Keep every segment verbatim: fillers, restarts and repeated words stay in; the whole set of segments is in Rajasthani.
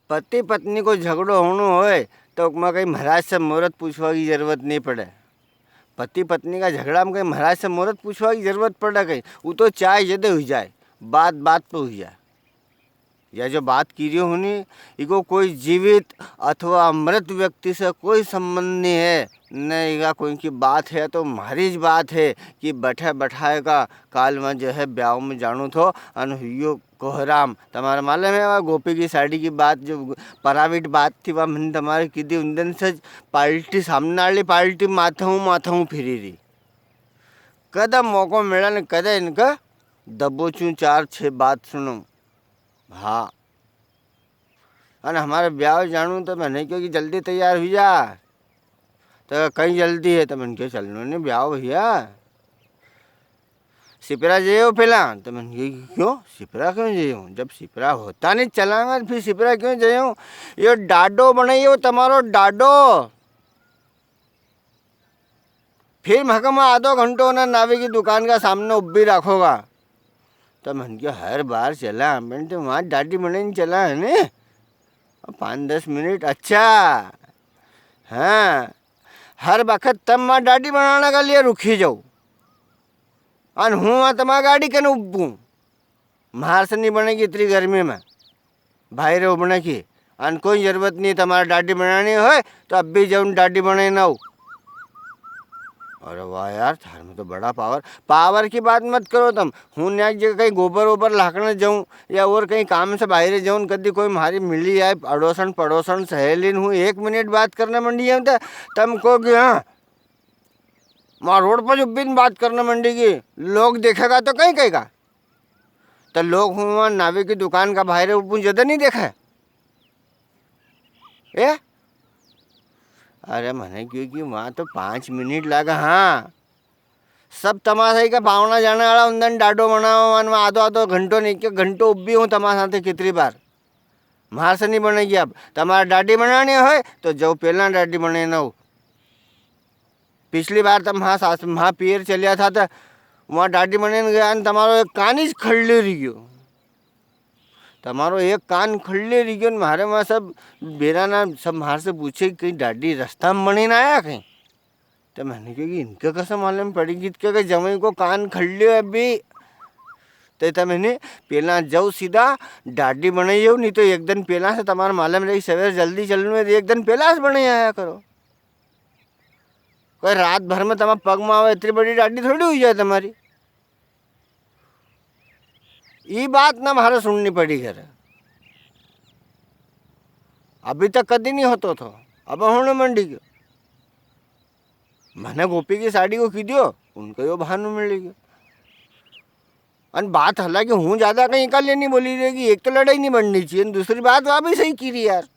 पति पत्नी को झगड़ो होणो होय, तो उकमा कई महाराज से मोरत पूछवा की जरूरत नहीं पड़े। पति पत्नी का झगड़ा में कई महाराज से मोरत पूछवा की जरूरत पड़े कई? वो तो चाय जदे हुई जाए, बात बात पे हुई जाए। या जो बात की रही हूँ नी, इको कोई जीवित अथवा मृत व्यक्ति से कोई संबंध नहीं है, न इका कोई की बात है, तो म्हारी ज बात है कि बैठे बैठाए का काल में जो है ब्याव में जाणू थो, अन हुयो कोहराम। तमारे मालूम है, वा गोपी की साड़ी की बात, जो प्राइवेट बात थी, वा मैंने तमारे की दी, उन दिन से पार्टी, सामने वाली पार्टी माथा हूँ, माथा हूँ फिरी रही। कदे मौको मिला न कदे इनका दबोचूं, चार छह बात सुनूं। हाँ। अन हमारे ब्याव जाणू तो मैंने क्यों कि जल्दी तैयार हुई जा। तो कई जल्दी है, तो मैंने क्यों चलनो नहीं ब्याव भैया। सिपरा जायो पहला, तो मैंने क्यों, क्यों? सिपरा क्यों जायो? जब सिपरा होता नहीं चलांगा, तो फिर सिपरा क्यों जायो? यो डाडो बनाइयो, तमारो डाडो। फिर म्हाका मैं आधो घंटो ना नावे की दुकान का सामने उब्बी राखोगा। तो मैंने क्यों हर बार चला, मैंने तो वहाँ डाडी बनाने चला है ने, पाँच दस मिनट। अच्छा, हाँ, हर बखत तम वहाँ डाडी बनाने के लिए रुकी जाओ, अन हूँ वहाँ तमारी गाड़ी कने उब्बूं। म्हार से नहीं बनेगी इतनी गर्मी में बाहर उबने की। अन कोई जरूरत नहीं, तमारे डाडी बनानी होय, तो अब भी जाऊन डाडी बने ना हो। अरे वाह यार, थार में तो बड़ा पावर। पावर की बात मत करो तम। हूँ न्याक जगह कहीं गोबर ओबर लाकने जाऊँ या और कहीं काम से बाहर जाऊँ, कदी कोई म्हारी मिली आए, अड़ोसन पड़ोसन सहेलीन हूँ, एक मिनट बात करने मंडी जाऊँ तो तम को कि हाँ, वहाँ रोड पर जो बिन बात करने मंडी की, लोग देखेगा तो कहीं कहेगा। तो लोग हूँ वहाँ नावे की दुकान का बाहर ऊपर जदे नहीं देखे। ए? अरे, मने क्यों कि वहाँ तो पाँच मिनट लगा, हाँ। सब तमाशा ही का पावना जाने वाला उन दिन डाडो बनावा, वहाँ आधो आधो घंटो नहीं, के घंटो उब्बी हूँ तमाशा ते कितनी बार। म्हार से नहीं बनेगी अब। तमारा डाडी बनानी होय, तो जाओ पहला डाडी बने ना हो। पिछली बार तम म्हा सास, म्हा पियर चलिया था, तो वहाँ डाडी बने न गया न, तमारो एक कान ही खड़ले रही गयो। तमारो एक कान खड़ले रही गयो न, म्हारे वहाँ सब बेरा ना, सब म्हार से पूछे, "कहीं डाडी रास्ता में बने ना आया कहीं?" तो मैंने कहा कि इनके कैसे मालूम पड़ेगी, कि जवाई को कान खड़ले है अभी। तो तम है नी, पहला जाओ सीधा डाडी बने जाओ, नहीं तो एक दिन पहला से तमारे मालूम रही, सवेरे जल्दी चलनू है, तो एक दिन पहला से बने आया करो। कोई रात भर में तमारे पग में आवे, इतनी बड़ी डाडी थोड़ी हुई जाए तमारी। ई बात ना म्हारे सुननी पड़ी घरे। अभी तक कदी नहीं होतो थो, अब होने मंडी गयो। मने गोपी की साड़ी को की दियो, उनको यो बहानो मिल गयो। अन बात हालांकि हूँ ज्यादा कहीं का लिए नहीं बोली रहेगी, एक तो लड़ाई नहीं बढ़नी चाहिए, दूसरी बात वा भी सही की रही यार।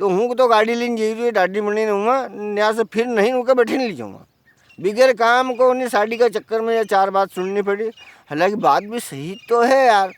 तो हूँ तो गाड़ी लेने जई रही हूँ, डाडी बने ना हुआ, न्या से फिर नहीं उनके बैठे नहीं जाऊँगा। बिगर काम को उन्हें साड़ी का चक्कर में या चार बात सुननी पड़ी। हालांकि बात भी सही तो है यार,